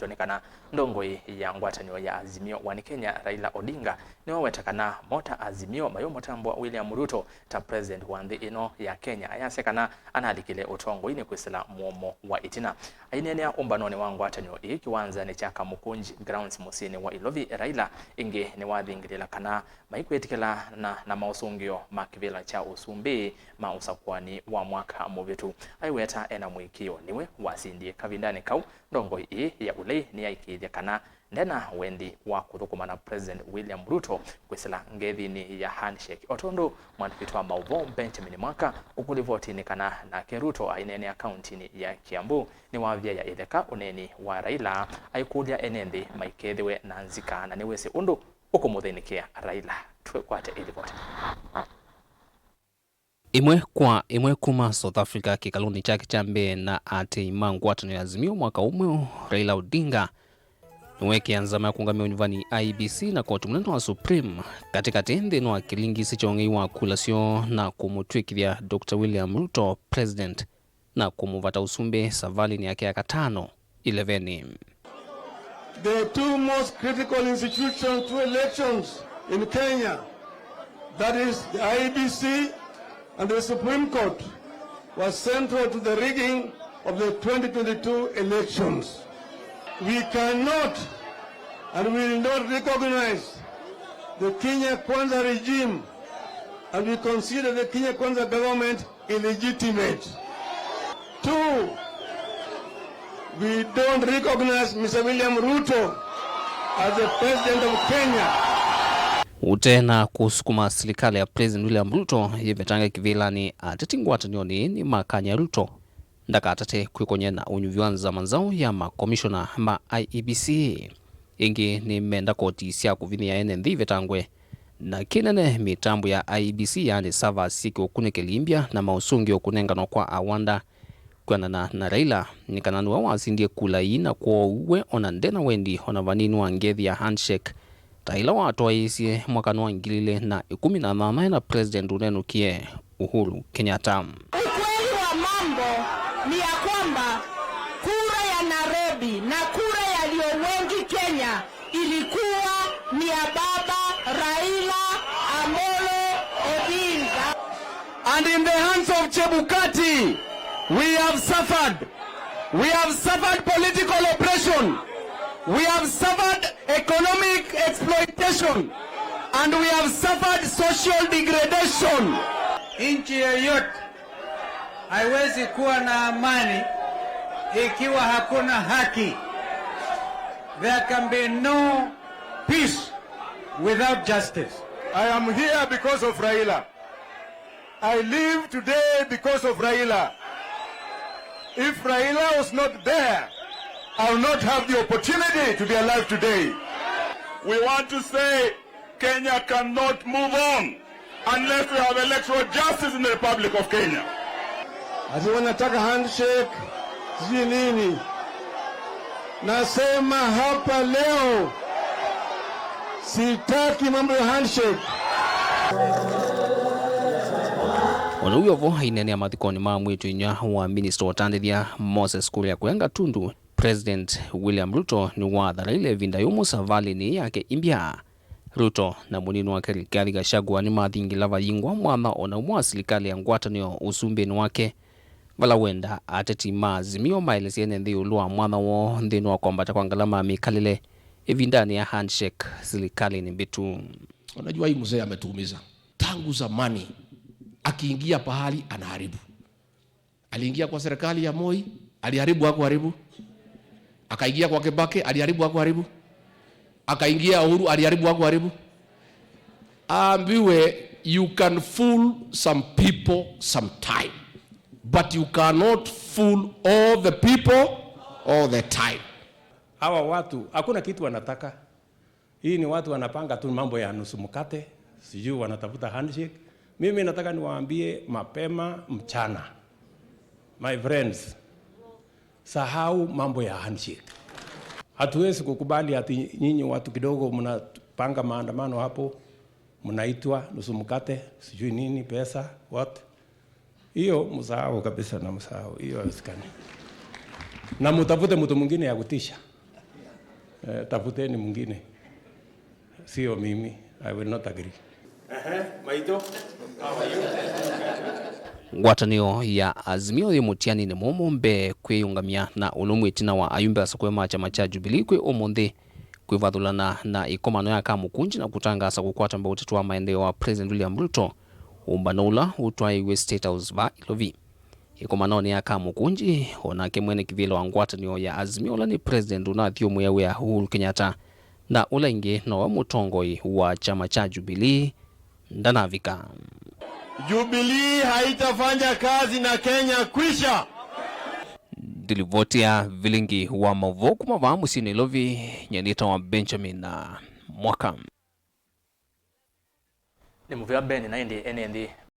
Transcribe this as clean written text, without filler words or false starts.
Nikana ndongoi ya ngwatanio ya Azimio wani Kenya Raila Odinga niwawetakana mota Azimio mayo mutambwa William Ruto ta president wa nthi ino ya Kenya ayasekana analikile utongoini kwisila muomo wa itina. Ainenea umbanoni wa ngwatanio ii kiwanzani cha Kamukunji Grounds musini wa Ilovi, Raila ingi niwathingilila kana maikwitikila na mausungio ma kivila cha usumbi ma usakwani wa mwaka muvitu. Aiweta ena mwikio niwe wasindie kavindani kau. Ndongoi ii ya ulei ni yaikithia kana ndena wendi wa kuthukuma na President William Ruto kwisila ngethini ya handshake. Otondu mwandikitwa wa mauvo Benjamin Mwaka ukulivotini kana nake Ruto ainene akaunti ya Kiambu ni wavya ya itheka uneni wa Raila, aikulia enethi maikethiwe na nzika na niwisi undu ukumuthinikia Raila. Twekwate ilivoti. Imwe kwa imwe kuma South Africa kikaluni chake cha mbee na ati mangwatano ya Azimio mwaka umwe, Raila Odinga niwekianzama ya kuungamia unyuvani IEBC na koti munene wa Supreme katikati nthini wa kilingisi cha wa kula syo na kumutwikithya Dr. William Ruto president na kumuvata usumbi savalini yake ya katano 11. The two most critical institutions to elections in Kenya, that is the IEBC and the Supreme Court, was central to the rigging of the 2022 elections. We cannot and will not recognize the Kenya Kwanza regime, and we consider the Kenya Kwanza government illegitimate. Two, we don't recognize Mr. William Ruto as the president of Kenya. Utena kusukuma serikali ya President William Ruto yivetanga kivilani ateti ngwatanioni ni makanya Ruto ndakatate kwikonya na unyuvi wa nzama nzau ya makomishona ma IEBC. Ingi ni menda koti sya kuvinia ene nthi vetangwe na kinene mitambo ya IEBC, yani server siki ukunikelimbya na mausungio kunenganwa kwa awanda. Kwanana na Raila nikananua wasindie kula ii na kwouwe ona ndena wendi ona vanini wa ngethi ya handshake taila watwaisye mwakani wa 2018 na President unenukie Uhuru Kenyatta. Ukweli wa mambo ni ya kwamba kura ya Nairobi na kura yaliyo wengi Kenya ilikuwa ni ya baba Raila Amolo Odinga. And in the hands of Chebukati, we have suffered. We have suffered political oppression. We have suffered economic exploitation. And we have suffered social degradation. Nchi yoyote haiwezi kuwa na amani ikiwa hakuna haki. There can be no peace without justice. I am here because of Raila. I live today because of Raila. If Raila was not there, I will not have the opportunity to be alive today. We want to say Kenya cannot move on unless we have electoral justice in the Republic of Kenya. Ati wanataka handshake, sijui nini. Nasema hapa leo, sitaki mambo ya handshake. Ona uyovo ainene mathikoni ma mwitu inya wa minister wa Moses Kuria Kuyenga Tundu, President William Ruto ni watharaile ivinda yumu savalini yake imbya. Ruto na munini wake Rigathi Gachagua ni mathingila vayingwa mwatha ona umwe wa silikali ya ngwatanio usumbini wake vala wenda ateti ma Azimio maelesiene nthi ulu wa mwatha wo nthini wa kwambata kwa ngalama mikalile ivindani ya handshake silikalini mbitu. Unajua hii mzee ametuumiza tangu zamani, akiingia pahali anaharibu. Aliingia kwa serikali ya Moi, aliharibu hakuharibu? Akaingia kwa Kibaki, aliharibu hakuharibu? Akaingia Uhuru, aliharibu hakuharibu? Aambiwe you can fool some people sometime, but you cannot fool all the people all the time. Hawa watu hakuna kitu wanataka. Hii ni watu wanapanga tu mambo ya nusu mkate, sijui wanatafuta handshake. Mimi nataka niwaambie mapema mchana, my friends, sahau mambo ya handshake. Hatuwezi kukubali ati nyinyi watu kidogo mnapanga maandamano hapo, mnaitwa nusu mkate, sijui nini, pesa what. Hiyo msahau kabisa na msahau, hiyo haiwezekani. Na mtafute mtu mwingine ya kutisha. Tafuteni mwingine, sio mimi. I will not agree. Ngwatanio ya Azimio yi mutiani ni mumu mbe kwiyungamia na ulumwe itina wa ayumbe asakwema chama cha Jubilee kwi umunthi kwivathulana na ikomano ya kamukunji na kutangasa kukwata mba uteti wa maendeleo wa President William Ruto umbano ula utwaiwe State House va Ilovi. Ikomanoni ya kamukunji onake mwene kivilo wa ngwatanio ya Azimio ula ni President unathio mwewe ya Uhuru Kenyatta na ula ingi nowe mutongoi wa chama cha Jubilee ndanavika. Jubilee haitafanya kazi na Kenya kwisha. Ndilivotia vilingi wa mavoku mavaa musini Ilovi nyanita wa Benjamin na Mwaka. Ni muvya Ben na indi enendi